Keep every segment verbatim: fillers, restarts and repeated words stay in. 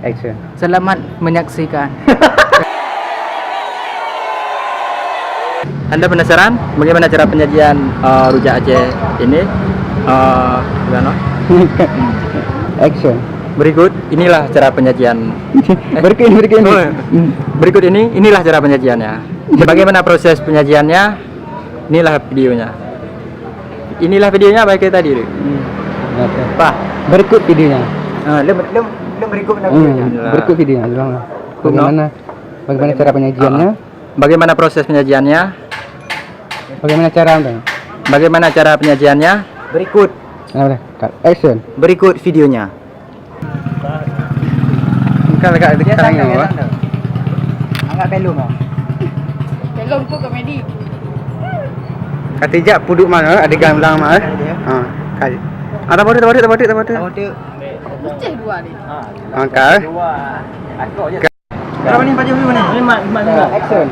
Action. Selamat menyaksikan. Anda penasaran bagaimana cara penyajian, eh, rujak Aceh ini? Eh, gimana? Action. Berikut inilah cara penyajian. Berikut ini, berikut ini. Oh, ya. Hmm. Berikut ini, inilah cara penyajiannya. Bagaimana proses penyajiannya? Inilah videonya. Inilah videonya, baik tadi tu. Hmm. Oke. Bah. Berikut videonya. Ah, lem, lem, lem berikut mana Hmm, videonya? Berikut videonya, ulang. Bagaimana, bagaimana cara penyajiannya? Ah. Bagaimana proses penyajiannya? Bagaimana cara, Bang? Bagaimana cara penyajiannya? Berikut. Ah, boleh. Cut. Action. Berikut videonya. Bukan dekat, dekat tangan, apa? Angkat pelum, ah. Pelum pun komedi. Kata jak puduk mana, ada gang belang mah, eh? Ha, kai. Ah, tak patut, tak patut, tak patut, tak patut. Tak patut. Pecah dua ni. Angkat. Berapa ni baju ni? Ni mak, mak ni. Action.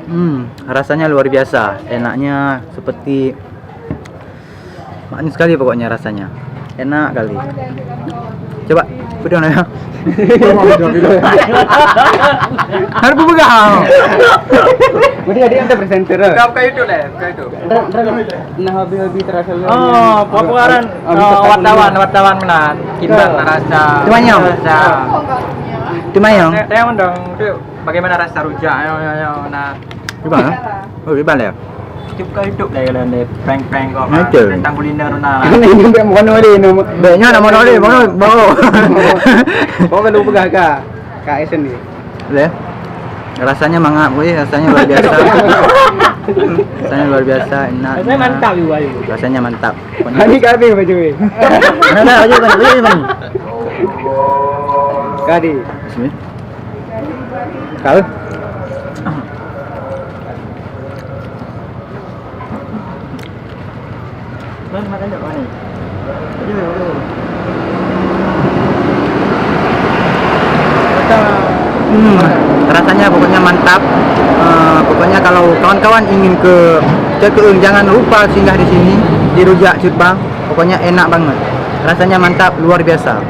Hmm, rasanya luar biasa. Enaknya seperti manis sekali pokoknya rasanya. Enak kali. Coba, pegang ya. Harus pegang. Berarti ada yang presenter lah. Kau buka YouTube lah, buka YouTube. Nah, hobi-hobi terasa. Oh, apa ngaran? Ah, ah, wartawan, wartawan mana? Kiban rasa. Teumanyong. Rasa. Teumanyong. Saya, saya mendong tu. Bagaimana rasa rujak? Ayo, ayo, ayo, nah. Kiban, eh? Oh, kiban dia. Cukup kau hidup dah kalau dia prank-prank kau, nah, itu. Tentang kuliner, nah. Ini dia mau nulis nama. Banyak nama nulis, mau, mau. Kau kan lupa gak, Kak? Kak Esen ni. Boleh? Rasanya mangap, weh, rasanya luar biasa. Rasanya luar biasa, enak. Rasanya mantap juga, ya. Rasanya mantap. Ini kami baju ni. Mana, mana, baju mana, baju mana? Kadi. Sini. Tahu? Hmm, rasanya pokoknya mantap. Eh, pokoknya kalau kawan-kawan ingin ke Cot Keueung, jangan lupa singgah di sini, di Rujak Cut Bang. Pokoknya enak banget. Rasanya mantap, luar biasa.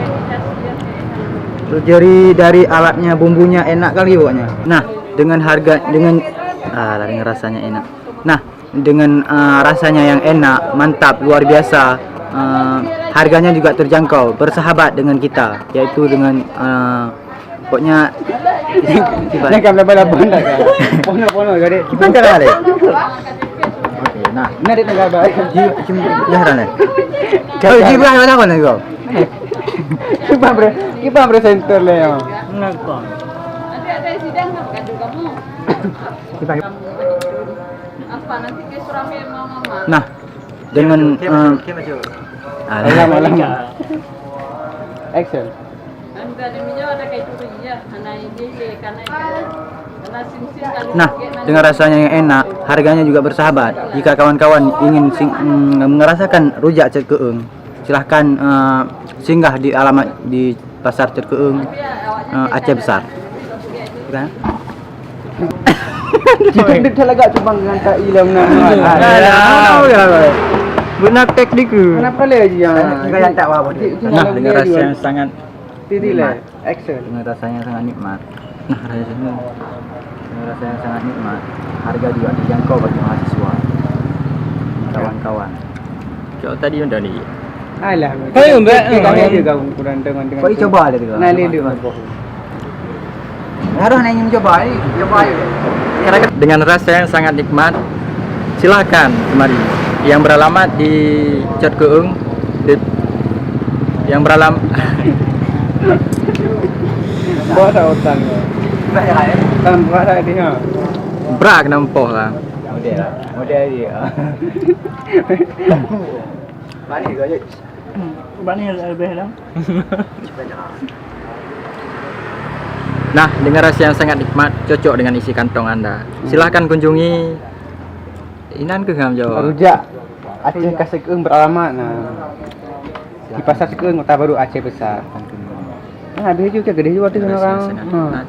Jadi dari alatnya, bumbunya enak kali pokoknya. Nah, dengan harga, dengan, ah, dengan rasanya enak. Nah, dengan, eh, rasanya yang enak, mantap, luar biasa. Eh, harganya juga terjangkau, bersahabat dengan kita, yaitu dengan, eh, pokoknya. Jangan laban-laban dah, kan? Pono-pono, jadi. Kiban cara lain. Oke, nah. Ini ada tanggal baik. Ji, ji, ya, dah, dah. Oh, ji, bukan mana kau nak kau? Kiban pre-, kiban presenter lah, ya. Ngakon. Kiban. Nah, dengan, eh, alam, alam. Action. Nah, dengan rasanya yang enak, harganya juga bersahabat. Jika kawan-kawan ingin sing-, mm, merasakan rujak Cot Keueung, silahkan, eh, singgah di alamat di Pasar Cot Keueung, eh, Aceh Besar. Kan? Kita, kita lagak cuma dengan tak ilang nama. Alah, alah, alah. Benar taktik tu. Kenapa lagi, ya? Kita tak apa-apa. Nah, dengan rasa yang sangat nikmat. Action. Dengan rasanya sangat nikmat. Nah, rasanya dengan rasanya sangat nikmat. Harga juga terjangkau bagi mahasiswa. Kawan-kawan. Cok tadi udah ni. Alah. Kau yang baik, kita eh, ada juga kurang dengan, dengan. Kau cuba ada juga. Nah, ni dia. Harus nak ingin cuba, eh, cuba aja. Dengan rasa yang sangat nikmat, silahkan kemari. Yang beralamat di Cot Keueung, di, yang beralam-, Buat tak utang? Tanpa ada dia. Brak nampak lah. Model lah. Model dia. Balik kau je. Hmm, ubak ni lebih dah. Nah, dengan rasa yang sangat nikmat, cocok dengan isi kantong anda. Silahkan kunjungi. Inan keuh ngam jawab. Rujak Aceh Kasek Eung beralamat, nah, di Pasar Cot Keueung, Kota Baru, Aceh Besar. Nah, habis tu ke gedeh juga tu orang. Dengan rasa yang sangat nikmat.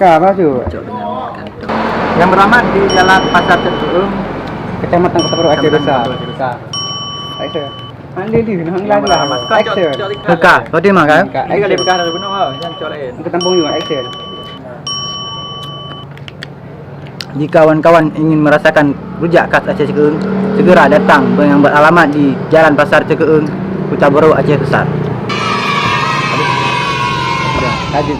Ka apa tu? Cocok dengan kantong. Yang beralamat di Jalan Pasar Cot Keueung, Kecamatan Kota Baru, Aceh Besar. Kecamatan Kota Baru, Aceh Besar. Action. Hang lé lé, hang lé lé. Action. Pekah, kau terima kan? Action. Pekah dari bunuh ha, jangan cok lain. Kita tampung juga, action. Jika kawan-kawan ingin merasakan rujak khas Aceh Ceukeung, segera datang yang beralamat di Jalan Pasar Ceukeung, Kota Baru, Aceh Besar. Lanjut.